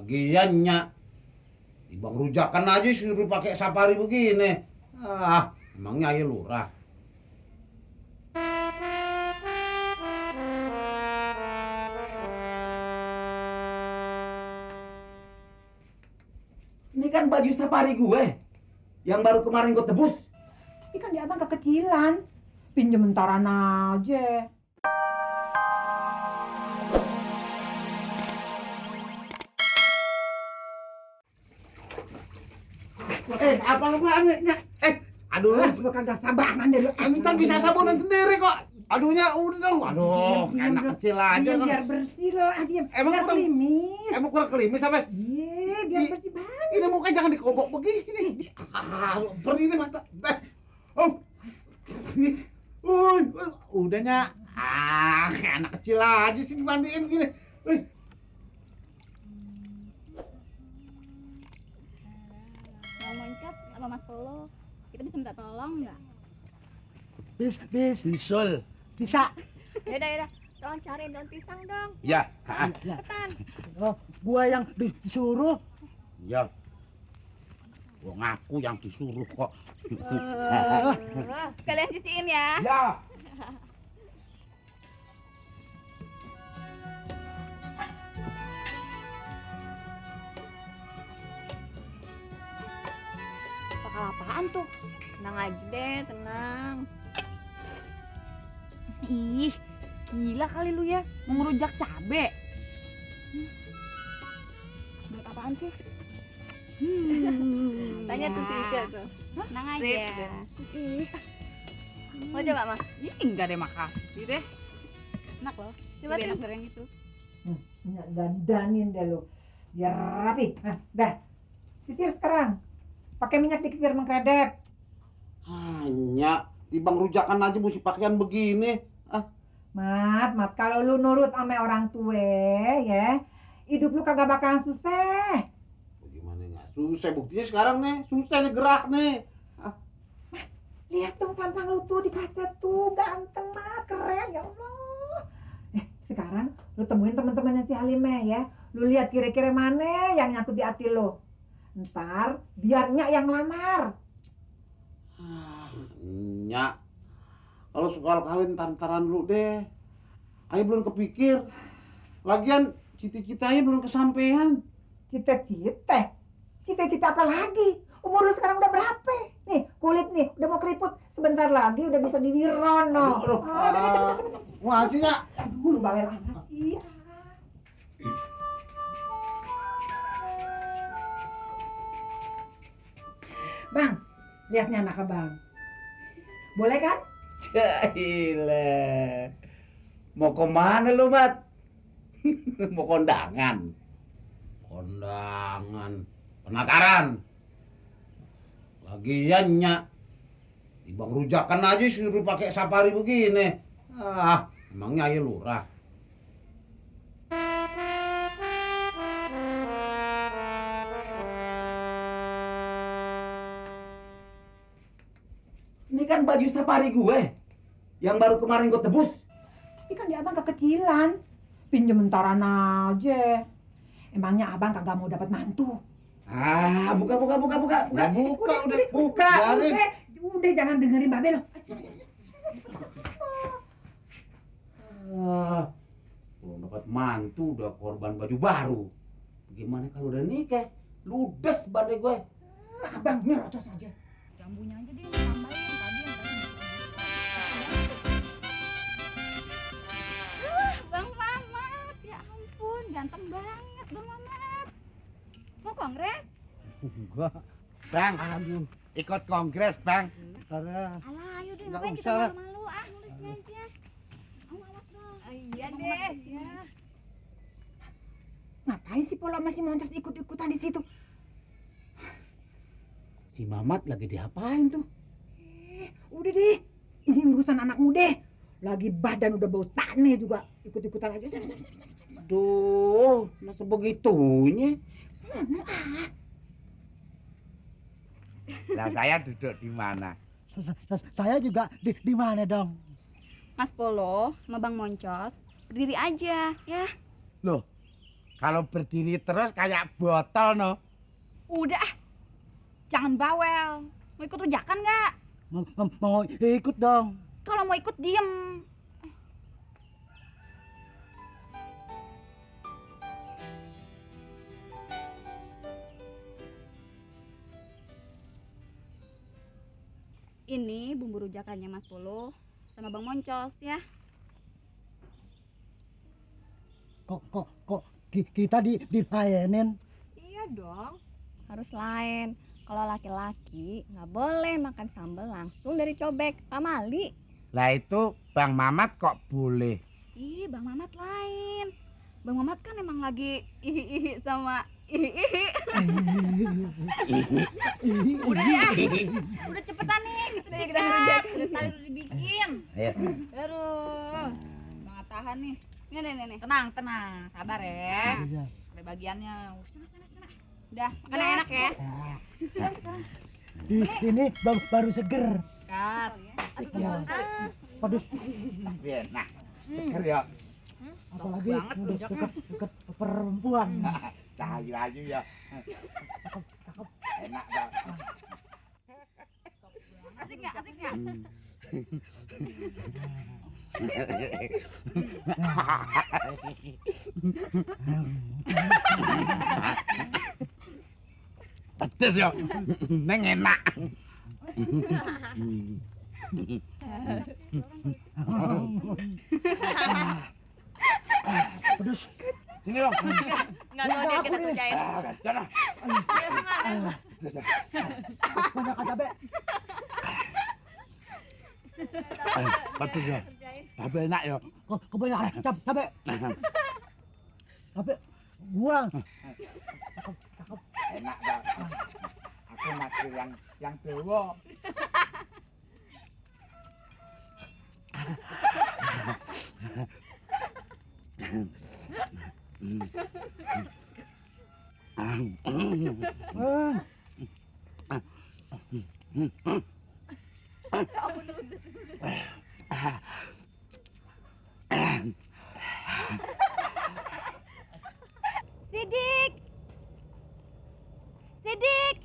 Lagiannya di Bang Rujakan aja suruh pakai safari begini. Ah, emangnya ayo lurah. Ini kan baju safari gue yang baru kemarin gue tebus. Ini kan di abang kekecilan. Pinjem bentaran aja. Apa-apaan nih? Aduh, Lu kagak sabaran deh lu. Ntar bisa sabunan sendiri kok. Aduhnya udah dong. Aduh, anak kecil aja Diam, dong. biar bersih lo. Diam. Emang Biar kurang- klimis. Emang kurang klimis apa? Iya, biar bersih banget. Ini mukanya jangan dikobok begini. Perih ini mata. Oh. Udahnya. Anak kecil aja sih dimandiin gini. Mau moncos sama Mas Polo, kita bisa minta tolong nggak? Bisul. Bisa. Yaudah, tolong cariin daun pisang dong. Ya. Cepetan. Oh, gua yang disuruh. Ya. Gua ngaku yang disuruh kok. Sekalian cuciin ya. Ya. Bakal apaan tuh? Tenang aja deh, tenang. Ih, gila kali lu ya, mau ngerujak cabe. Buat apaan sih? Tanya tuh si Ica tuh. Tenang aja. Mau coba, Mas? Ih, enggak deh, makasih deh. Enak loh. Coba Lebih tuh. enak dari yang itu. Dandanin deh lu. Biar rapi. Nah, dah. Sisir sekarang. Pakai minyak dikit biar mengkredep. Hanya di Bang Rujakan aja mesti pakaian begini. Mat, kalau lu nurut sama orang tua ya, hidup lu kagak bakalan susah. Bagaimana nggak susah? Buktinya sekarang nih, susah nih gerak nih. Lihat dong tampang lu tuh di kaset tuh, ganteng banget, keren ya Allah. Sekarang lu temuin teman-temannya si Halimah ya. Lu lihat kira-kira mana yang nyangkut di hati lu. Ntar biar Nyak yang lamar. Nyak, kalau soal kawin ntar-ntaran lu deh. Ayo belum kepikir. Lagian cita-citanya belum kesampaian. Cita-cita? Cita-cita apa lagi? Umur lu sekarang udah berapa? Nih, kulit nih, udah mau keriput. Sebentar lagi udah bisa diwirono. Wah, sih Nyak. Aduh, lu bawel amat sih. Bang, lihat nih anak abang. Boleh kan? Jailah. Mau kemana lu, Mat? Mau kondangan? Kondangan. Penataran. Lagian Nyak di Bang Rujakan aja suruh pakai safari begini. Ah, emangnya ayo lurah. Ini kan baju safari gue yang baru kemarin gue tebus. Tapi kan di abang kekecilan. Pinjem bentaran aja. Emangnya abang kagak mau dapat mantu? Ah, buka. Udah buka, udah. Buka. Biarin. Udah jangan dengerin Babe lo. Belum dapat mantu udah korban baju baru. Gimana kalau udah nikah? Ludes badai gue. Abang nyerocos aja. Jambunya aja deh, tambahin tadi yang tadi. Bang Mamat, ya ampun, ganteng banget Bang Mamat. Mau kongres? Enggak. Bang, ikut kongres, Bang. Alah, ayo deh, Nggak ngapain kita usah lah. malu-malu? Nulisnya aja. Kamu awas dong. Iya Bang deh. Mamat, ya. Ngapain sih Pola masih moncos ikut-ikutan di situ? Si Mamat lagi diapain tuh? Udah deh, ini urusan anak muda. Lagi badan udah bau tanah juga, ikut-ikutan aja. Aduh, masa begitunya? Lah saya duduk di mana? Saya juga di mana dong? Mas Polo sama Bang Moncos, berdiri aja ya. Loh, Kalau berdiri terus kayak botol no. Udah, jangan bawel. Mau ikut rujakan nggak? Mau ikut dong. Kalau mau ikut diem. Ini bumbu rujakannya Mas Polo sama Bang Moncos ya. Kok kita dilayanin? Iya dong, harus lain. Kalau laki-laki nggak boleh makan sambal langsung dari cobek, pamali. Lah itu Bang Mamat kok boleh? Ih, Bang Mamat lain. Bang Mamat kan emang lagi ihi sama ihi. Udah ya. Udah cepetan nih, kita ngerjain. Udah tadi udah dibikin. Ayo. Aduh. Nggak tahan nih. Nih. Tenang. Sabar ya. Iya. Sampai bagiannya. Sana. Udah, makan yang enak ya. Ini baru seger. Kat. Ya. Waduh, Enak. Seger ya. apalagi banget udah rujaknya. deket perempuan. Ayu ya. Enak dah. Asik nggak? Pedes ya. Neng enak. Pedes. Sini dong. Nggak tahu dia kita kerjain. Sana. Banyak cabe. Pedes ya. Tapi enak ya. Kebanyakan cabe. Cabe gua. Enak dah. Aku naksir yang tua. Sidik.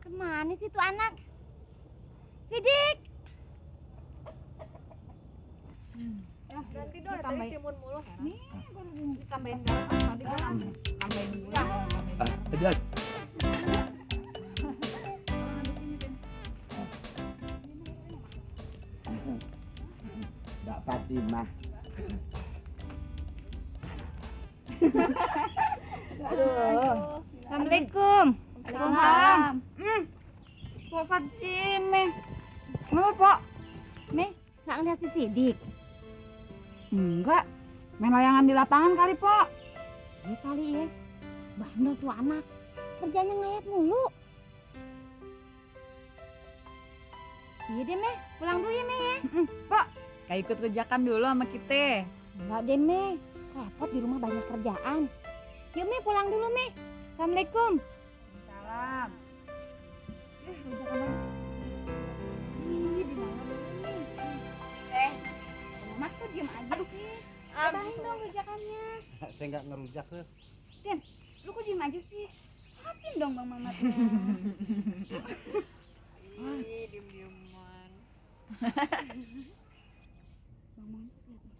Kemana sih tuh anak? Sidik. Ganti dong, tadi timun mulu heran. Nih, baru ditambahin garam. Tadi gua tambahin gula. Pedes. Mbak Fatimah. Assalamualaikum. Waalaikumsalam. Pak Fatimah. Kenapa, Pak? Nih, nggak ngeliat si Sidik? Enggak. Main layangan di lapangan kali, Pak. Iya kali ya. Bandel tuh anak. Kerjanya ngayap mulu. Iya deh, Meh. Pulang dulu ya, Meh ya. Kayak ikut rujakan dulu sama kita. Enggak deh, Meh. Repot di rumah banyak kerjaan. Yuk, Meh, pulang dulu, Meh. Assalamualaikum. Salam. Rujakan lagi. Ih, di mana dulu nih? Mama tuh diem aja sih. Cobain dong rujakannya. Saya nggak ngerujak tuh. Lu kok diem aja sih? Suapin dong Bang Mamat. Ih, diem-dieman. Bang Moncos lihat nih.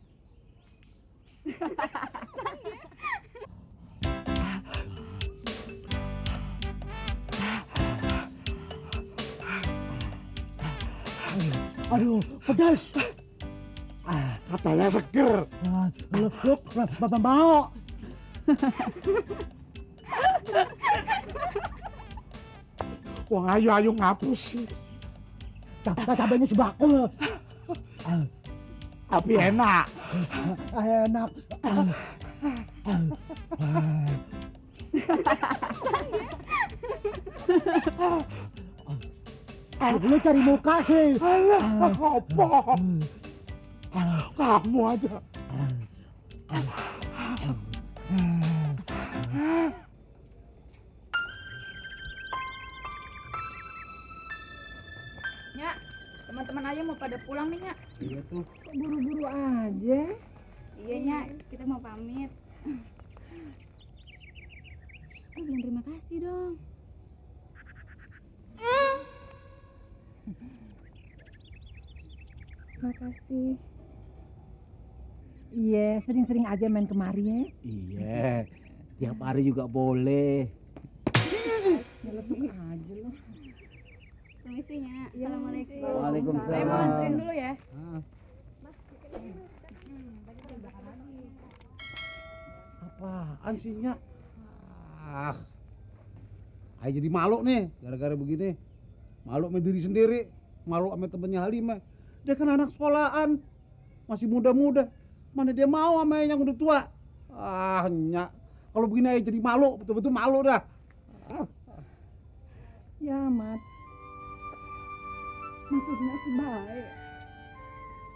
Aduh, pedas. Katanya seger. Lu mau. Wong ayu ngapus sih. Cabenya sebakul. Tapi enak. Enak. Lu cari muka sih. Apa? Kamu aja. Nyak, teman-teman aja mau pada pulang nih, Nyak. Iya tuh. Buru-buru aja. Iya Nya, kita mau pamit. Bilang terima kasih dong. Makasih. Iya, sering-sering aja main kemari ya. Iya, tiap hari juga boleh. Nyeletuk aja lo. Permisi Nya. Iya, Assalamualaikum. Waalaikumsalam. Saya mau anterin dulu ya. Apaan sih Nyak? Ayo jadi malu nih gara-gara begini. Malu sama diri sendiri, malu sama temennya Halimah. Dia kan anak sekolahan, masih muda-muda. Mana dia mau sama yang udah tua? Nyak, kalau begini aja jadi malu, betul-betul malu dah. Ya, Mat. Maksudnya sih baik.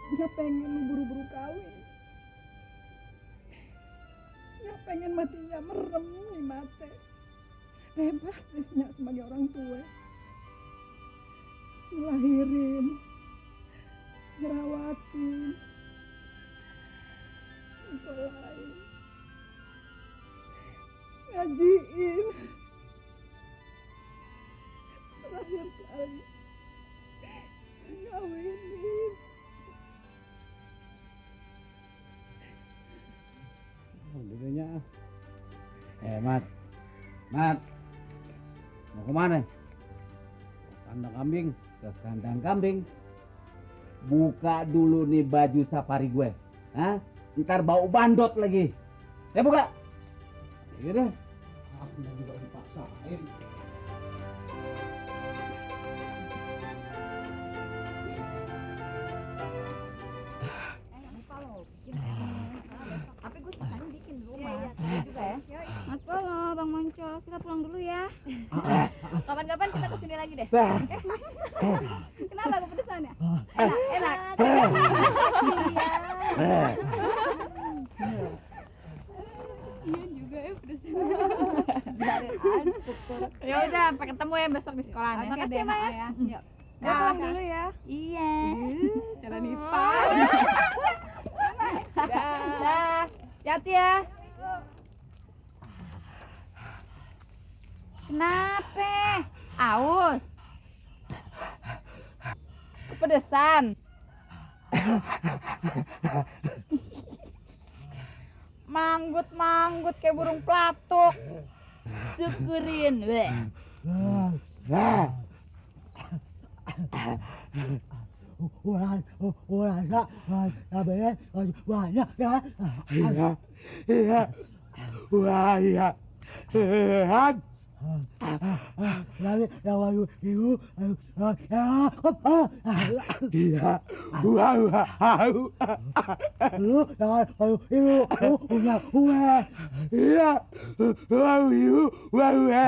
Dia pengen lu buru-buru kawin. Dia pengen matinya merem nih mati. Bebas deh Nyak sebagai orang tua. Ngelahirin, ngerawatin, ngelain, ngajiin. Terakhir kali ngawinin. Udah Mat. Mau kemana? kandang kambing. Ke kandang kambing. Buka dulu nih baju safari gue. Hah? Ntar bau bandot lagi. Buka. Iya deh. Udah juga dipaksain. Tapi gue sisanya bikin di rumah. Iya, Juga ya. Mas Polo, Bang Moncos, kita pulang dulu ya. Kapan-kapan kita kesini lagi deh. Kenapa kepedesan ya? Enak. Iya juga ya pedesan. Ya udah, sampai ketemu ya besok di sekolah. Makasih ya, Mak ya. Yuk. Kita pulang dulu ya. Iya. Jalan Ipan. Dah. Hati ya. Kenapa? Aus. Kepedesan. Manggut-manggut kayak burung pelatuk. Syukurin, weh. banyak ya. Iya. Wah, iya. Lalu yang lalu ibu, Iya. Wah. lu yang lalu ibu, punya Iya. Wah.